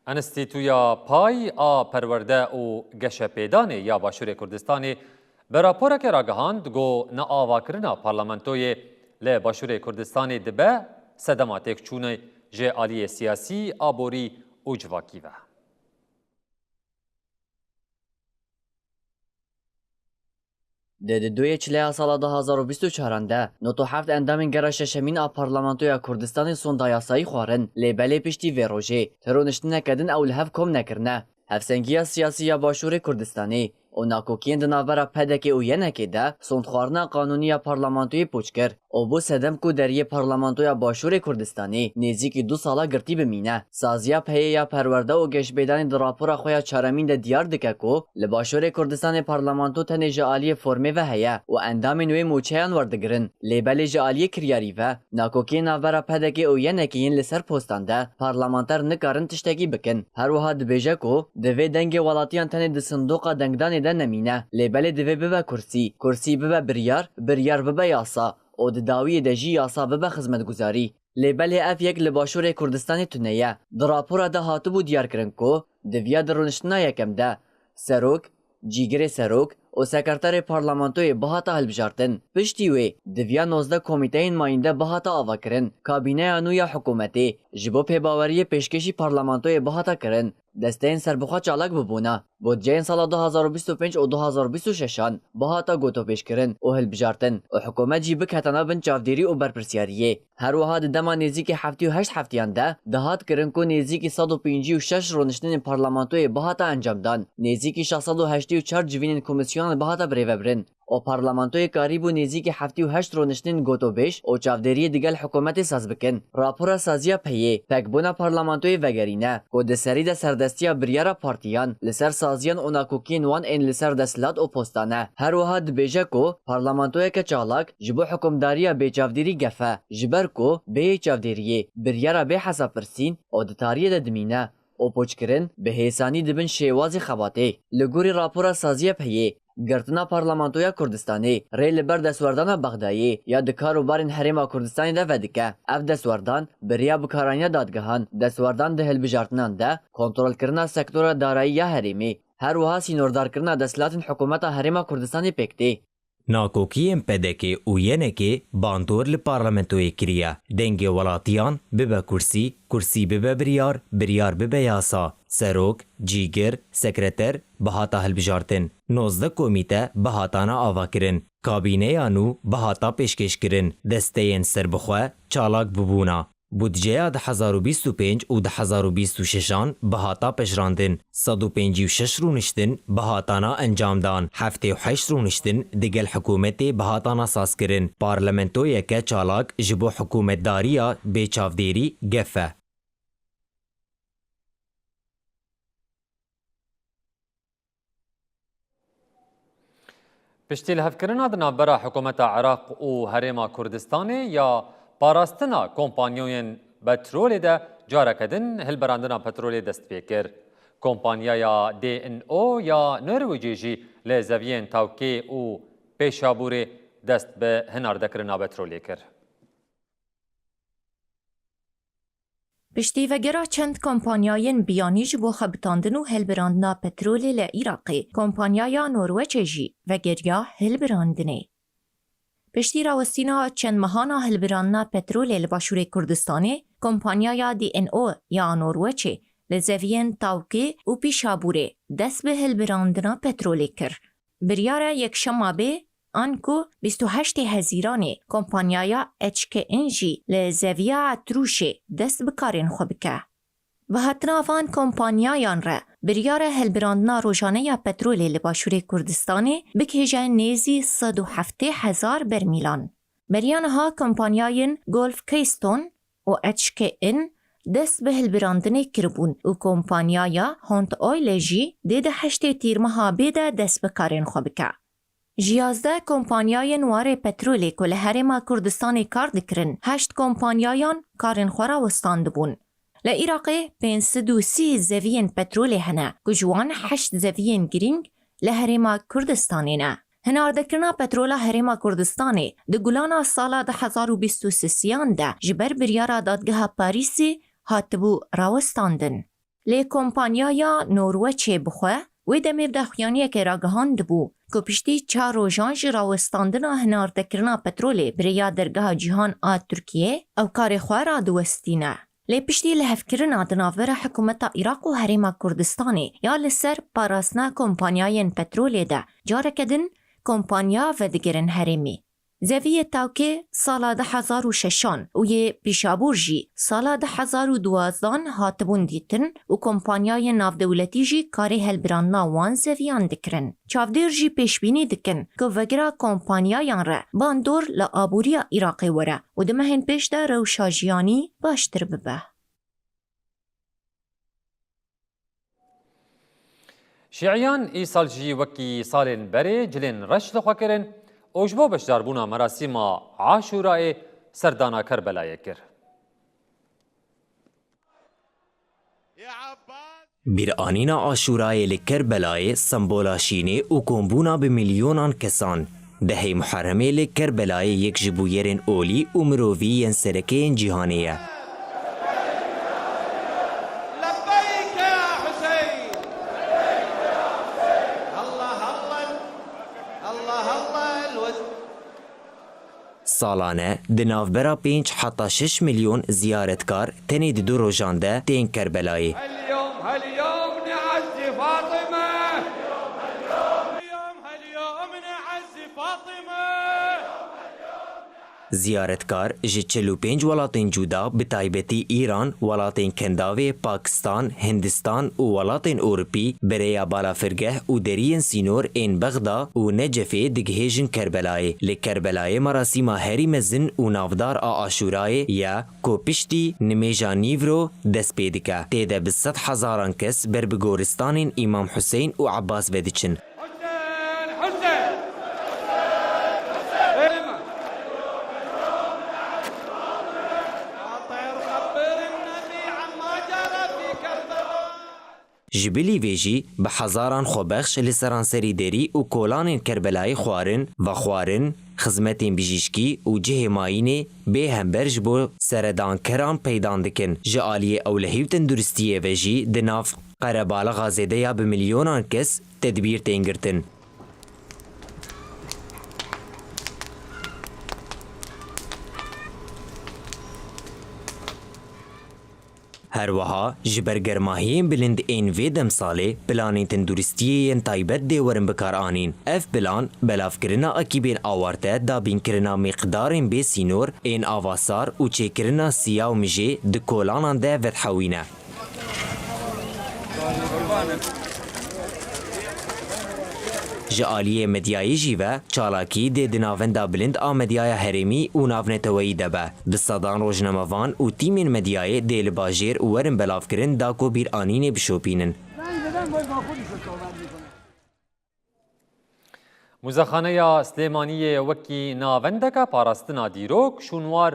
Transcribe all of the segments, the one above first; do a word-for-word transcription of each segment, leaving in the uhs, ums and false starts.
Enstîtuya Pay a Perwerde û Geşepêdanê ya Başûrê Kurdistanê bi raporeke ragihand ku neavakirina parlamentoyê li Başûrê Kurdistanê dibe sedema têkçûnê ji aliyê siyasî, aborî û civakî ve. Di di duyê çileya sala du hazar û bîst û çaran de, nod û heft endamên gera şeşemîn a Parlamentoya Kurdistanê sonda yasayî xwarin, lê belê piştî vê rojê, ti rûniştineke din ew li hev kom nekirine. Hevsengiya siyasî ya Başûrê Kurdistanê û nakokiyên di navbera P D K û Y N K de sondxwarina qanûnî ya Parlamentoyê pûç kir û bû sedem ku deriyê Parlamentoya Başûrê Kurdistanê nêzîkî du sala girtî bimîne. Saziya P Y ya Perwerde û Geşbêdanê di rapora xwe ya çaremîn de diyar dike ku li Başûrê Kurdistanê parlamento tenê ji aliyê formê ve heye û endamên wê mûçeyan werdigirin, lê belê ji aliyê kiryarî ve nakokiyên navbera P D K û Y N K yên li ser postan de parlamenter nikarin tiştekî bikin. Her wiha dibêje ku divê dengê welatiyan tenê di sindoqa dengdanê de nemîne, lê belê divê bibe kursî, kursî bibe biryar, biryar bibe yasa û di dawiyê de jî yasa bibe xizmetguzarî. Lê belê ev yek li Başûrê Kurdistanê tune ye. Di rapora de hatibû diyarkirin ku di viya di rûniştina yekem de serok, cîgirê serok û sekreterê parlamentoyê bihata hilbijartin. Piştî wê, di viya nozdeh komîteyên mayînde bihata avakirin. Kabîneya nû ya hikûmetê ji bo pêbaweriyê pêşkêşî parlamentoyê bihata kirin. Desteyên serbixwe çalak bibûna. Budceyên sala du hazar û bîst û pênc û du hazar û bîst û şeşan bihata gotopêşkirin û hilbijartin û hikûmet jî biketana bin çavdêrî û berpirsyariyê. Her wiha di dema nêzîkî heftê û heşt heftiyan de dihat kirin ku nêzîkî sed û pêncî û şeş rûniştinên parlamentoyê bihata encamdan, nêzîkî şeş sed û heştê û çar civînên komîsyonan bihata birêvebirin û parlamentoyê karîbû nêzîkî heftê û heşt rûniştinên gotobêj û çavdêriyê digel hikûmetê saz bikin. Rapora saziya P Y, pekbûna parlamentoyê vegerîne ku di serî de serdestiya biryara partiyan li ser saziyan û nakokiyên wan ên li ser desthilat û postan e. Her wiha dibêje ku parlamentoyeke çalak ji bo hikûmdariya bêçavdêrî gef e, ji ber ku bêyî çavdêriyê, biryara bê hesabpirsîn û di tariyê de dimîne û pûçkirin bi hêsanî dibin şêwazê xebatê. Li gorî rapora saziya P Y, girtina Parlamentoya Kurdistanê rê li ber destwerdana Bexdayê ya di kar û barên Herêma Kurdistanê de vedike. Ev destwerdan bi rêya bikaranîna dadgehan, destwerdan di hilbijartinan de, kontrolkirina sektora darayî ya herêmê, her wiha sînordarkirina desthilatên hikûmeta Herêma Kurdistanê pêk tê. Nakokiyên P D K û Y N K bandor li parlamentoyê kiriye. Dengê welatiyan bibe kursî, kursî bibe biryar, biryar bibe yasa. Serok, cîgir, sekreter bihata hilbijartin. Nozdeh komîte bihatana avakirin. Kabîneya nû bihata pêşkêşkirin. Desteyên serbixwe çalak bibûna. Budceya du hezar û bîst û pênc û du hezar û bîst û şeşan bihata pejirandin. Sed û pêncî û şeş rûniştin bihatana encamdan. Heftê û heşt rûniştin digel hikûmetê bihatana sazkirin. Parlamentoyeke çalak ji bo hikûmetdariya bê çavdêrî gef e. Piştî lihevkirina di navbera hikûmeta Iraq û Herêma Kurdistanê ya parastina kompanyoyên petrolê de, careke din hilberandina petrolê dest pê kir. Kompanyaya D N O ya Norwêcê jî li zeviyên Tawkê û Pêşabûrê dest bi hinardekirina petrolê kir. Piştî vegera çend kompanyayên biyanî ji bo xebitandin û hilbirandina petrolê li Iraqê, kompanyaya Norwecê jî vegeriya hilbirandinê. Piştî rawestîna çend mehana hilbirandina petrolê li Başûrê Kurdistanê, kompanyaya D N O ya Norwecê li zeviyên Tawkê û Pîşabûrê dest bi hilbirandina petrolê kir. Biryara yekşema bê, anku bîst û heştê Hezîranê kompanyaya H K N jî li zeviya Etrûşê dest bi karên xwe bike. Bi hatina van kompanyayan re biryara hilbirandina rojane ya petrolê li Başûrê Kurdistanê bikêje nêzî sed û heftê hezar bermîlan. Beriya niha kompanyayên Gulf Keystone û H K N dest bi hilbirandinê kiribûn û kompanyaya Hond Oil jî dê di heştê Tîrmeha bê de dest bi karên xwe bike. Ji yazdeh kompanyayên warê petrolê ku li Herêma Kurdistanê kar dikirin, heşt kompanyayan karên xwe rawestandibûn. Li Iraqê pênc sed û sî zeviyên petrolê hene ku ji wan heşt zeviyên girîng li Herêma Kurdistanê ne. Hinardekirina petrola Herêma Kurdistanê di Gulana sala du hezar û bîst û sisiyan de ji ber biryara Dadgeha Parîsê hatibû rawestandin. Lê kompanyaya Norweçê bi xwe wê demê bi daxuyaniyekê ragihandibû ku piştî çar rojan ji rawestandina hinardekirina petrolê bi rêya Dergeha Cîhan a Tirkiyê ew karê xwe radiwestîne. Lê piştî lihevkirina di navbera hikûmeta Iraq û Herêma Kurdistanê ya li ser parastina kompanyayên petrolê de careke din kompanya vedigerin herêmî. Zeviyê Tawkê sala du hezar û şeşan û yê Pîşabûr jî sala du hezar û duwazdan hatibûn dîtin û kompanyayên navdewletî jî karê helbirandina wan zeviyan dikirin. Çavdêr jî pêşbînî dikin ku vegira kompanyayan re bandor li aboriya Iraqê were û di mehên pêş de rewşa jiyanî baştir bibe. Şîiyan îsal jî wekî salên berê cilên reş li xwe kirin û ji bo beşdarbûna merasîma Aşûrayê serdana Kerbelayê kir. Bîranîna Aşûrayê li Kerbelayê sembola şînê û kombûna bi milyonan kesan. Dehê Muherremê li Kerbelayê yek ji bûyerên olî û mirovî yên sereke yên cîhanê ye. Salane di navbera pênc heta şeş milyon ziyaretkar tenê di du rojan de tên Kerbelayê. اليوم، هاليوم نعزي فاطمة. اليوم، هاليوم نعزي فاطمة. Ziyaretkar ji çil û pênc welatên cuda, bi taybetî Îran, welatên Kendavê, Pakistan, Hindistan û welatên Ewropî, bi rêya balafirgeh û deriyên sînor ên Bexda û Necefê digihêjin Kerbelayê. Li Kerbelayê merasîma herî mezin û navdar a Aşûrayê ye ku piştî nimêja nîvro dest pê dike. Tê de bi sed hezaran kes ber bi goristanên Îmam Huseyn û Ebbas vediçin. Ji bilî vê jî bi hezaran xwebexş li seranserî derî û kolanên Kerbelayê xwarin, vexwarin, xizmetên bijîşkî û cihê mayînê bê hember ji bo seredankeran peydan dikin. Ji aliyê ewlehî û tenduristiyê ve jî di nav qerebalixa zêde ya bi milyonan kes tedbîr tên girtin. Her wiha ji ber germahiyên bilind ên vê demsalê planên tenduristiyê yên taybet dê werin bikaranîn. Ev plan belavkirina ekîbên awarte, dabînkirina miqdarên bê sînor ên avasar û çêkirina siya û mijê di kolanan de vedhewîne. Ji aliyê medyayê jî ve çalakî dê di navenda bilind a medyaya herêmî û navneteweyî de be. Bi sedan rojnamevan û tîmên medyayê dê li bajêr û werin belavkirin da ku bîranînê bişopînin. Muzexaneya Silêmaniyê wekî navendeke parastina dîrok, şûnwar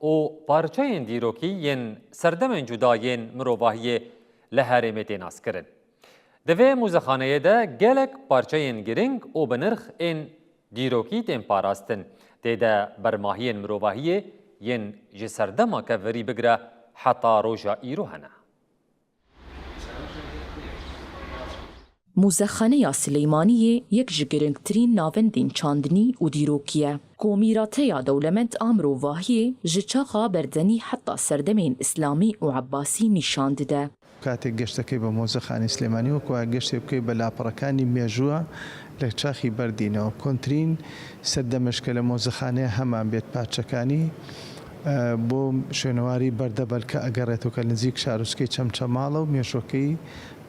û parçeyên dîrokî yên serdemên cuda yên mirovahiyê li herêmê tê naskirin. Di vê muzexaneyê de gelek parçeyên giring û bi nirx ên dîrokî tên parastin. Tê de bermahiyên mirovahiyê yên ji serdema kevirî bigire heta roja îro hene. Muzexaneya Silêmaniyê yek ji giringtirîn navendên çandinî û dîrokî ye, ku mîrateya dewlemend a mirovahiyê ji çaxa berdenî heta serdemên îslamî û ebbasî nîşan dide. کاتێک گەشتەکەی بە مۆزەخانەی سلێمانی، وەکو گەشتێک بکەی بە لاپەڕەکانی مێژووە لە چاخی بەردینەوە. کۆنترین سەردەمەش کە لە مۆزەخانەیە هەمان بێت پارچەکانی، ئە، بۆ شوێنەواری بەردەبەل کە ئەگەڕێتەوە، کە نزیک شارۆچکەی چەمچەماڵە و مێژووەکەی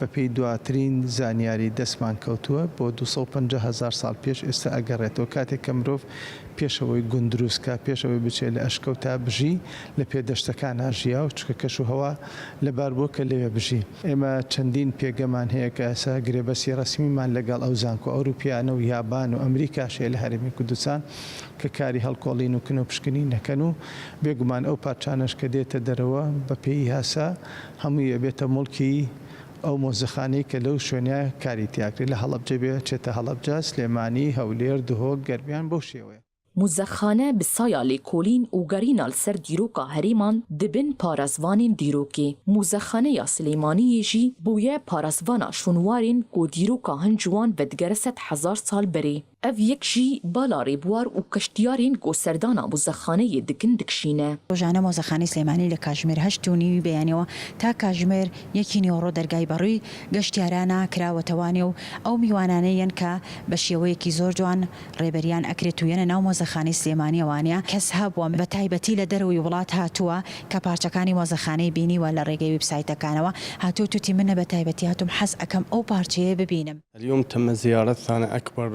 بە پێی دواترین زانیاری دەستمان کەوتووە، بۆ دوو سەد و پەنجا هەزار ساڵ پێش ئێستا ئەگەڕێتەوە. کاتێک کە مرۆڤ پێشەوەی گوندروسکە، پێشەوەی بچێت لە ئەشکەوتا بژی، لە پێدەشتەکان ژیا و چکە کەش و هەوا لەبار بووە کە لەوێ بژی. ئێمە چەندین پێگەمان هەیە کە ئێستا گرێبەستی ڕەسمیمان لەگەڵ ئەو زانکۆ ئەوروپیانە و یابان و ئەمریکاش هەیە لە هەرێمی کوردستان کە کاری هەڵکۆڵین و کن و پشکنین دەکەن و بێگومان ئەو پارچانەش کە دێتە دەرەوە بە پێی یاسا هەمووی ئەبێتە موڵکی ئەو مۆزەخانەی کە لەو شوێنە کاری تیاکرێت. لە هەڵەبجە بێ چێتە هەڵەبجە، سلێمانی، هەولێر، دهۆک، گەرمیان بەو شێوەیە. Mûzexane bi saya lêkolîn û gerîna li ser dîroka herêman dibin parezvanên dîrokê. Mûzexaneya Silêmaniyê jî bûye parezvana şûnwarên ku dîroka hin ji wan vedigere sed hezar sal berê. Ev yek jî bala rêbuwar û keştiyarên ku serdana mûzexaneyê dikin dikişîne. Rojane Mozexanê Silêmanî li Kajmêr heşt û nîwî beyanî wa ta Kajmêr yekî nîwro dergayî berûî geştiyarana kirawete Wanê û ew mîwananê yên ke bi şêweyekî zor ciwan rêberiyan ekrê tûyene nav mozexanê Silêmaniya Wanê ya. Kes hebûwa bi taybetî li derewî welat hatûwa ke parçekanî mozexaneyê bînîwa li rêgey websaytekanê wa. Hatû tûtî min e bi taybetî hatûm hez ekem ew parçeyê bibînim. اليوم تم زيارتنا أكبر.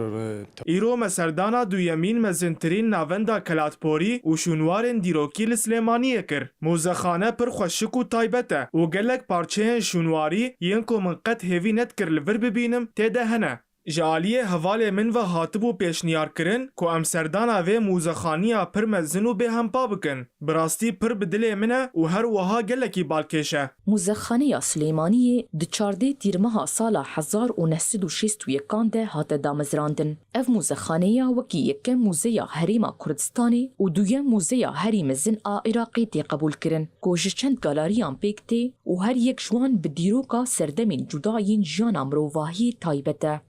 Îro me serdana duyemîn mezintirîn navenda kelatporî û şûnwarên dîrokî li Silêmaniyê kir. Mûzexane pir xweşik û taybet e û gelek parçeyên şûnwarî yên ku min qet hêvî nedikir li vir bibînim tê de hene. Ji aliyê hevalê min ve hatibû pêşniyarkirin ku em serdana vê mûzexaniya pir mezin û bêhempa bikin. Bi rastî pir bi dilê min e û her wiha gelekî balkêş e. Mûzexaneya Silêmaniyê di çardê tîrmeha sala hezar û neh sed û şêst û yekan de hate damezrandin. Ev mûzexaneya wekî yekem mûzeya Herêma Kurdistanê û duyem mûzeya herî mezin a Iraqê tê qebûlkirin, ku ji çend galeriyan pêk tê û her yek ji wan bi dîroka serdemên cuda yên jiyana mirovahiyê taybet e.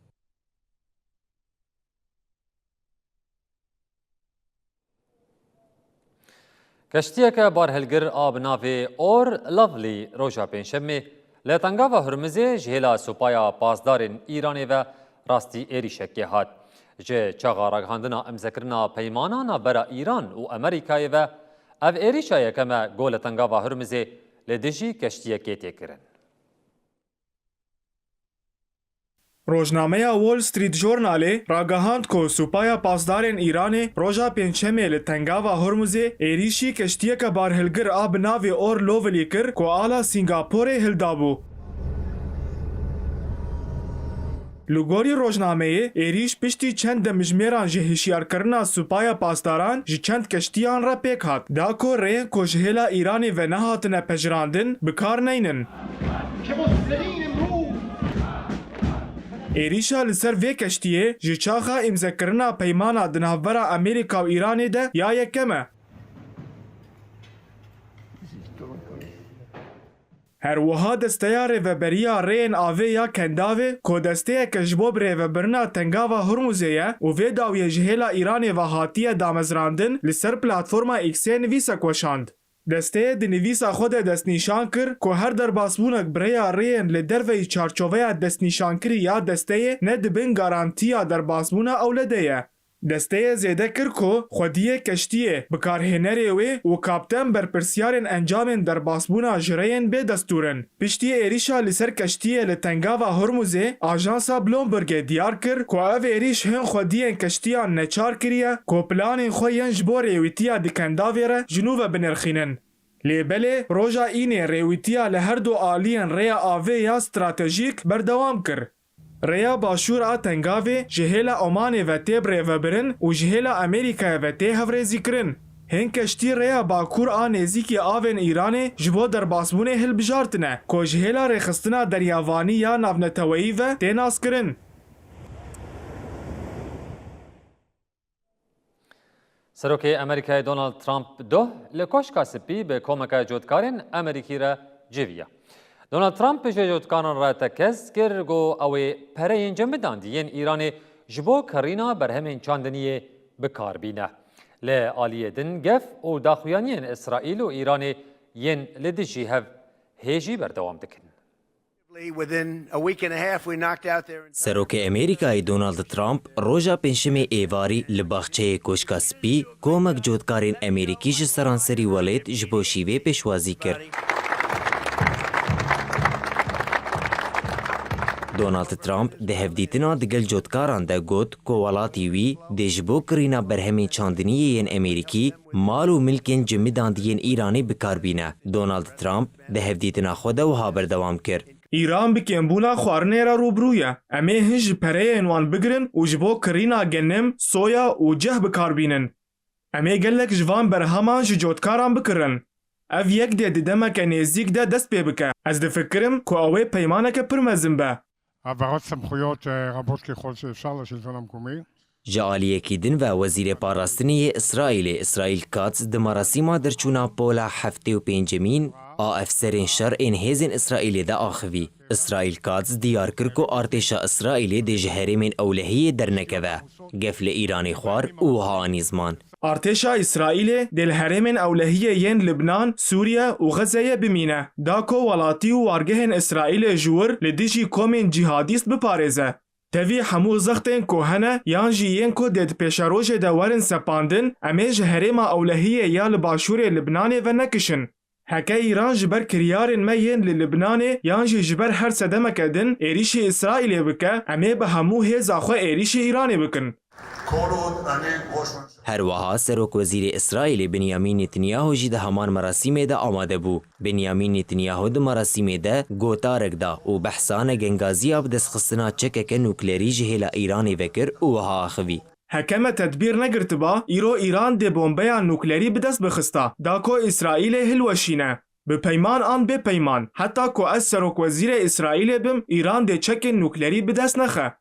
Keştiyeke barhilgir a bi navê Or Lovely roja Pêncşemê li Tengava Hurmizê ji hêla Supaya Pasdarên Îranê ve rastî êrîşekê hat. Ji çaxa ragihandina imzekirina peymana navbera Îran û Amerîkayê ve ev êrîşa yekem e ku li Tengava Hurmizê li dijî keştiyekê tê kirin. Rojnameya Wall Street Journalê ragihand ku Supaya Pasdarên Îranê roja Pêncşemê li Tengava Hormuzê êrîşî keştiyeke barhilgir a bi navê Or Lovely kir ku ala Sîngaporê hildabû. Li gorî rojnameyê, êrîş piştî çend demjimêran ji hişyarkirina Supaya Pasdaran ji çend keştiyan re pêk hat, da ku rêyên ku ji hêla Îranê ve nehatine pejirandin, bi kar neynin. Êrîşa li ser vê keştiyê ji çaxa îmzekirina peymana di navbera Amerîka û Îranê de ya yekem e. Her wiha Desteya Rêveberiya Rêyên Avê ya Kendavê, ku desteyeke ji bo birêvebirina Tengava Hormuzê ye û vê dawiyê ji hêla Îranê ve hatiye damezrandin, li ser platforma X-ê nivîsek weşand. Desteyê di nivîsa xwe de destnîşan kir ku her derbasbûnek bi rêya rêyên li derveyî çarçoveya destnîşankirî ya desteyê ne di bin garantiya derbasbûna ewle de ye. Desteyê zêde kir ku xwediyê keştiyê, bikarhênerê wê û kapten berpirsiyarên encamên derbasbûna ji rêyên bê destûr in. Piştî êrîşa li ser keştiyê li Tengava Hormuzê, ajansa Bloombergê diyar kir ku ev êrîş hin xwediyên keştiyan neçar kiriye ku planên xwe yên ji bo rêwîtiya di kendavê re ji nû ve binirxînin. Lê belê roja Înê rêwîtiya li her du aliyên rêya avê ya stratejîk berdewam kir. Rêya başûr a Tengavê ji hêla Omanê ve tê birêvebirin û ji hêla Amerîkayê ve tê hevrêzîkirin. Hin keştî rêya bakur a nêzîkî avên Îranê ji bo derbasbûnê hilbijartine, ku ji hêla rêxistina deryavanî ya navneteweyî ve tê naskirin. Serokê Amerîkayê Donald Trump doh li Koşka Spî bi komeke cotkarên Amerîkî re civiya. Donald Trump ji cotkaran re tekez kir, got ew ê pereyên cemidandî yên Îranê ji bo kirîna berhemên çandiniyê bi kar bîne. Li aliyê din gef û daxuyaniyên Îsraîl û Îranê yên li dijî hev hê jî berdewam dikin. Within a week and a half, we knocked out their entire Serokê Amerîkayê Donald Trump roja Pêncşemê êvarî li baxçeyê Koşka Spî komek cotkarên Amerîkî ji seranserî welêt ji bo şîvê pêşwazî kir. Donald Trump di hevdîtina digel cotkaran de got ku welatî wî dê ji bo kirîna berhemên çandiniyê yên Amerîkî mal û milkên cemidandî yên Îranê bi kar bîne. Donald Trump di hevdîtina xwe de wiha berdewam kir. Îran bi kêmbûna xwarinê re rûbirû ye. Em ê hin ji pereyên wan bigirin û ji bo kirîna genim, soya û cih bi kar bînin. Em ê gelek ji van berheman ji cotkaran bikirin. Ev yek dê di demeke nêzîk de dest pê bike. Ez difikirim ku ew ê peymaneke pir mezin be. Ev xwe semxuyot, e, rabot ki xol se sal şiltanam kumî. Ji aliyekî din ve Wezîrê Parastinê yê Îsraîlê Îsraîl Katz di merasîma derçûna pola heftê û pêncemîn a efserên şer ên hêzên Îsraîlê de axivî. Îsraîl Katz diyar kir ku artêşa Îsraîlê dê ji herêmên ewlehiyê dernekeve, gef li Îranê xwar û wiha anî ziman. Artêşa Îsraîlê dê li herêmên ewlehiyê yên Libnan, Sûriye û Xezeyê bimîne, da ku welatî û wargehên Îsraîlê ji wir li dijî komên cîhadîst biparêze. Tevî hemû zextên ku hene yan jî yên ku dê di pêşerojê de werin sepandin, em ê ji herêma ewlehiyê ya li başûrê Libnanê venekişin. Heke Îran ji ber kiryarên me yên li Libnanê yan jî ji ber her sedemeke din êrîşî Îsraîlê bike, em ê bi hemû hêza xwe êrîşî Îranê bikin. Her wiha Serokwezîrê Îsraîlê Binyamîn Netanyahu jî di heman merasîmê de amade bû. Binyamîn Netanyahu di merasîmê de gotarek da û behsa negengaziya bi destxistina çekeke nuklerî ji hêla Îranê vekir û wiha axivî. Heke me tedbîr negirtiba, îro Îran dê bombeya nuklerî bi dest bixista, da ku Îsraîlê hilweşîne. Bi peyman an bê peyman, heta ku ez serokwezîrê Îsraîlê bim, Îran dê çekên nuklerî bi dest nexe.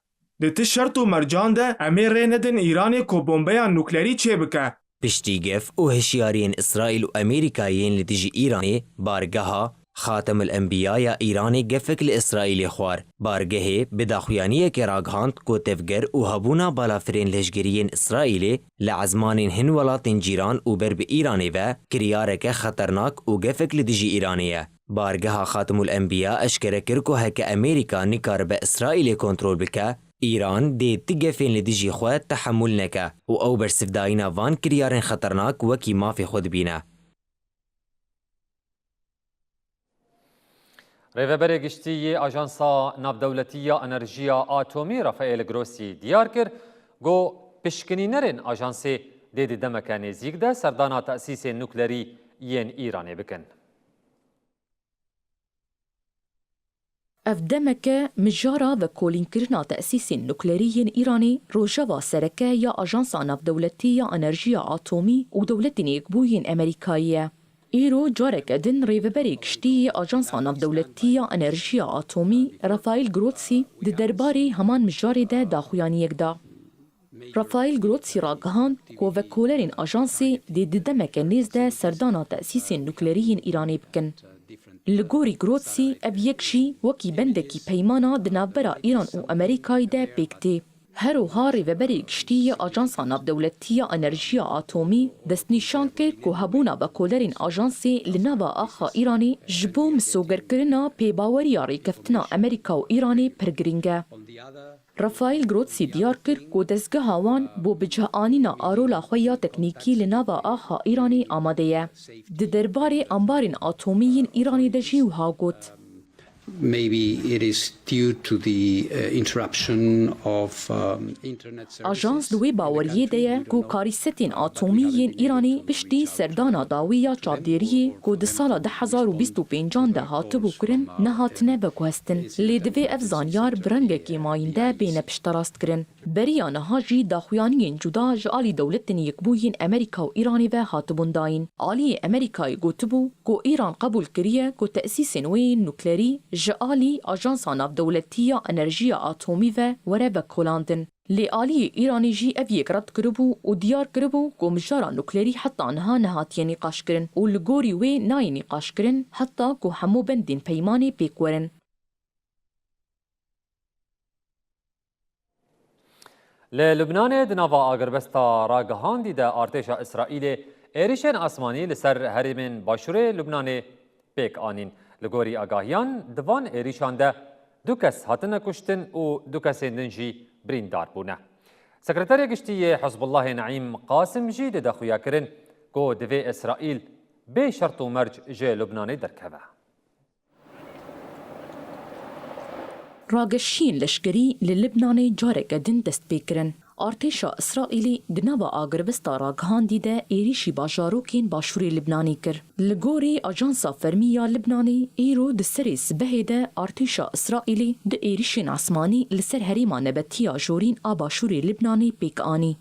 Di ti şert û mercan de em ê rê nedin Îranê ku bombeya nuklerî çêbike. Piştî gef û hişyariyên Îsraîl û Amerîkayê yên li dijî Îranê, bargeha Xatemul Enbiya ya Îranê gefek li Îsraîlê xwar. Bargehê bi daxuyaniyekê ragihand ku tevger û hebûna balafirên leşkerî yên Îsraîlê li ezmanên hin welatên cîran û ber bi Îranê ve kiryareke xeternak û gefek li dijî Îranê ye. Bargeha Xatimul Enbiya eşkere kir ku heke Amerîka nikaribe Îsraîlê kontrol bike, Îran dê ti gefên li dijî xwe tehemûl neke û ew bersivdayîna van kiryarên xeternak wekî mafê xwe dibîne. Rêveberê Giştî yê Ajansa Navdewletî ya Enerjiya Atomî Rafael Grossi diyar kir, got, pişkinînerên ajansê dê di demeke nêzîk de serdana tesîsên nuklerî yên Îranê bikin. Ev demeke mijara vekolînkirina tesîsên nuklerî yên Îranê rojeva sereke ya Ajansa Navdewletî ya Enerjiya Atomî û Dewletên Yekbûyî yên Amerîkayê ye. Îro careke din Rêveberê Giştî yê Ajansa Navdewletî ya Enerjiya Atomî Rafael Grossi di derbarê heman mijarê de daxuyaniyek da. Rafael Grossi ragihand ku vekolerên ajansê dê di demeke nêz de serdana tesîsên nuklerî yên Îranê bikin. Li gorî Grossi ev yek jî wekî bendekî peymana di navbera Îran û Amerîkayê de pêk tê. Her wiha Rêveberê Giştî yê Ajansa Navdewletî ya Enerjiya Atomî destnîşan kir ku hebûna vekolerên ajansê li nava axa Îranê ji bo misogerkirina pêbaweriya rêkeftina Amerîka û Îranê pir girîng e. Rafael Grossi diyar kir ku dezgeha wan bo bicihanîna arola xwe ya teknîkî li nava axa Îranê amade ye. Di derbarê ambarên atomî yên Îranê de jî wiha got. Maybe it is due to the, uh, interruption of, um, internet services. Ajans di wê baweriyê de ye ku karîsetên atomî yên Îranê piştî serdana dawî ya çavdêriyê ku di sala du hezar û bîst û pêncan de hatibû kirin, nehatine veguhestin. Lê divê ev zanyar bi rengekî mayînde bêne pişterastkirin. Beriya niha jî daxuyaniyên cuda ji alî Dewletên Yekbûyî yên Amerîka û Îranê ve hatibûn dayîn. Aliyê Amerîkayê gotibû ku Îran qebûl kiriye ku tesîsên wê yên nuklerî ji alî Ajansa Navdewletî ya Enerjiya Atomî ve were vekolandin. Lê aliyê Îranê jî ev yek red kiribû û diyar kiribû ku mijara nuklerî heta niha nehatiye nîqaşkirin û li gorî wê nayê nîqaşkirin heta ku hemû bendên peymanê pêk werin. Li Lubnanê di nava agirbesta ragihandî de artêşa Îsraîlê êrîşên asmanî li ser herêmên başûrê Lubnanê pêk anîn. Li gorî agahiyan, di van êrîşan de du kes hatine kuştin û du kesên din jî birîndar bûne. Sekreterê Giştî yê Hizbullahê Neîm Qasim jî dide xuyakirin ku divê Îsraîl bê şert û merc ji Lubnanê derkeve. Rageşiyên leşkerî li Libnanê careke din dest pê kirin. Artêşa Îsraîlê di nava agirbista ragihandî de êrîşî bajarokên başûrê Libnanê kir. Li gorî Ajansa Fermî ya Libnanê, îro di serê sibehê de artêşa Îsraîlê du êrîşên esmanî li ser herêma nebetî ya Jorîn a başûrê Libnanê pêk anî.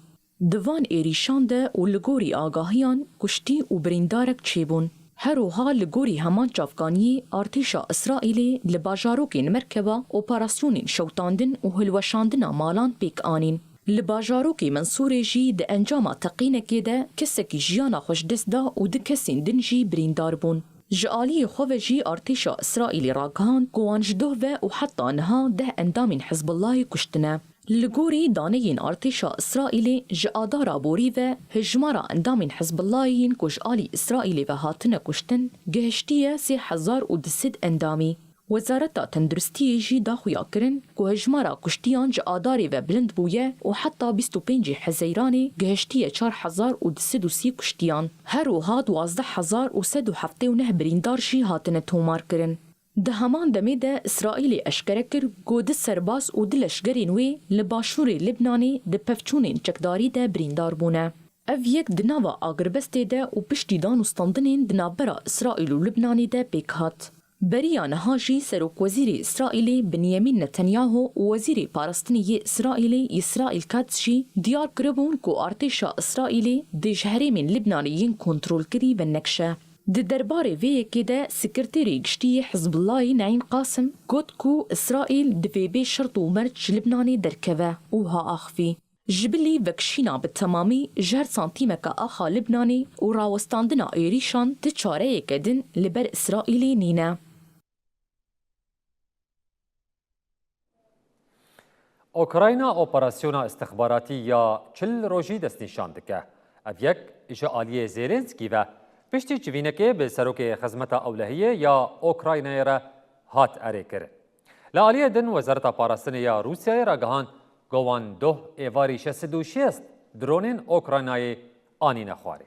Di van êrîşan de û li gorî agahiyan, kuştî û birîndarek çêbûn. Her wiha li gorî heman çavkaniyê, artêşa Îsraîlê li bajarokên Merkeba operasyonên şewitandin û hilweşandina malan pêk anîn. Li bajarokê Mensûrê jî di encama teqînekê de kesekî jiyana xwe ji dest da û du kesên din jî birîndar bûn. Ji aliyê xwe ve jî artêşa Îsraîlê ragihand ku wan ji doh ve û heta niha deh endamên Hizbullahê kuştine. Li gorî daneyên artêşa Îsraîlê, ji adara borî ve hejmara endamên Hizbullahê yên ku ji alî Îsraîlê ve hatine kuştin gihiştiye sê hezar û du sed endamî. Wezareta Tenduristiyê jî da xuyakirin ku hejmara kuştiyan ji adarê ve bilind bûye û heta bîst û pêncê Hezeyranê gihiştiye çar hezar û du sed û sî kuştiyan. Her wiha duwazdeh hezar û sed û heftê û neh birîndar jî hatine tomarkirin. Di heman demê de Îsraîlê eşkere kir ku du serbaz û du leşgerên wê li başûrê Libnanê di pevçûnên çekdarî de birîndar bûne. Ev yek di nava agirbestê de û piştî danûstandinên di navbera Îsraîl û Libnanê de pêk hat. Beriya niha jî Serokwezîrê Îsraîlê Binyamîn Netanyahu û Wezîrê Parastinê yê Îsraîlê Yisraîl Katz jî diyar kiribûn ku artêşa Îsraîlê dê ji herêmên Libnanê yên kontrolkirî venekşe. Di derbarê vê yekê de Sekreterê Giştî yê Hizbullahê Neîm Qasim got ku Îsraîl divê bê şert û merc ji Libnanê derkeve û wiha axivî: Ji bilî vekişîna bi temamî ji her santîmeke axa Libnanê û rawestandina êrîşan ti çareyeke din li ber Îsraîlê nîne. Ukrayna operasyona istixbaratî ya çil rojî destnîşan dike. Ev yek ji aliyê Zelensky ve piştî civînekê bi serokê Xizmeta Ewlehiyê ya Ukraynayê re hat erêkirin. Li aliyê din, Wezareta Parastinê ya Rûsyayê ragihand ku wan doh êvarî şeş sed û şêst dronên Ukraynayê anîne xwarê.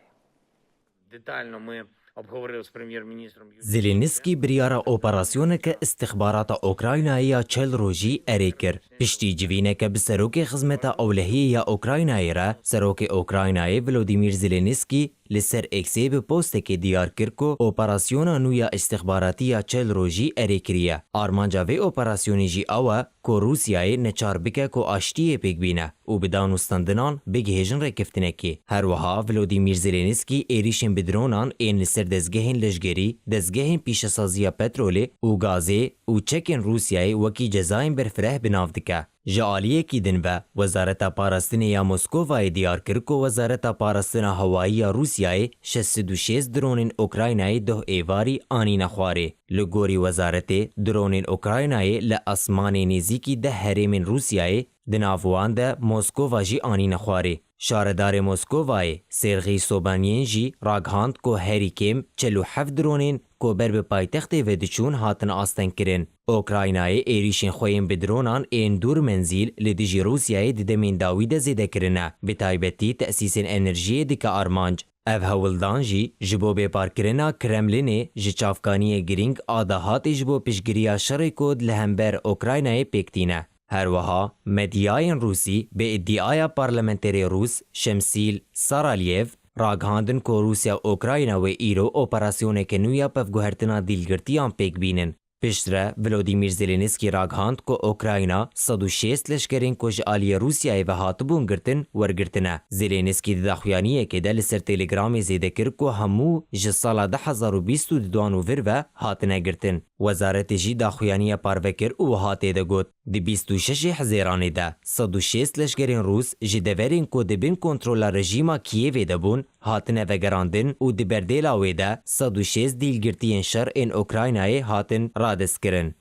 Zelenskî biryara operasyoneke îstixbarata Ukraynayê ya çel rojî erê kir. Piştî civîneke bi serokê Xizmeta Ewlehiyê ya Ukraynayê re, serokê Ukraynayê Volodymyr Zelenskî li ser X'ê bi postekê diyar kir ku operasyona nû ya îstixbaratî ya çel rojî erê kiriye. Armanca vê operasyonê jî ew e ku Rûsyayê neçar bike ku aştiyê pêk bîne û bi danûstandinan bigihêjin rêkeftinekê. Her wiha Volodymyr Zelenskî êrîşên bi dronan ên li ser dezgehên leşgerî, dezgehên pîşesaziya petrolê û gazê û çekên Rûsyayê wekî cezayên berfireh bi nav dike. Ji aliyekî din ve, Wezareta Parastinê ya Moskovayê diyar kir ku Wezareta Parastina Hewayî ya Rûsyayê şeş sed û şêst dronên Ukraynayê doh êvarî anîne xwarê. Li gorî wezaretê, dronên Ukraynayê li esmanê nêzîkî deh herêmên Rûsyayê, di nav wan de Moskova jî anîne xwarê. Şaredarê Moskovayê, Sergî Sobanyên jî ragihand ku herî kêm çil û heft dronên ku ber bi paytextê ve diçûn hatin astengkirin. Ukraynayê êrîşên xwe yên bi dronan ên dûr menzîl li dijî Rûsyayê di demên dawî de zêde kirine, bi taybetî tesîsên enerjiyê dike armanc. Ev hewldan jî ji bo bêparkirina Kremlînê ji çavkaniyê girîng a dahatê ji bo piştgiriya şerê ku li hember Ukraynayê pêk tîne. Her wiha, medyayên Rûsî bi îdiaya parlamenterê Rûs Şemsîl Saralyev ragihandin ku Rûsya û Ukrayna wê îro operasyoneke nû ya pevguhertina dîlgirtiyan pêk bînin. Piştre, Volodymyr Zelenskî ragihand ku Ukrayna sed û şêst leşkerên ku ji aliyê Rûsyayê ve hatibûn girtin, wergirtine. Zelenskî di daxuyaniyekê de li ser Telegramê zêde kir ku hemû ji sala du hezar û bîst û duan û vir ve hatine girtin. Wezaretê jî daxuyaniya parve kir û wiha tê de got, Di bîst û şeş Hezêranê de sed û şêst leşkerên Rûs ji deverên ku di bin kontrola rejîma Kiyevê de bûn, hatine vegerandin û di berdêla wê de sed û şêst dîlgirtiyên şer ên Ukraynayê hatin radestkirin.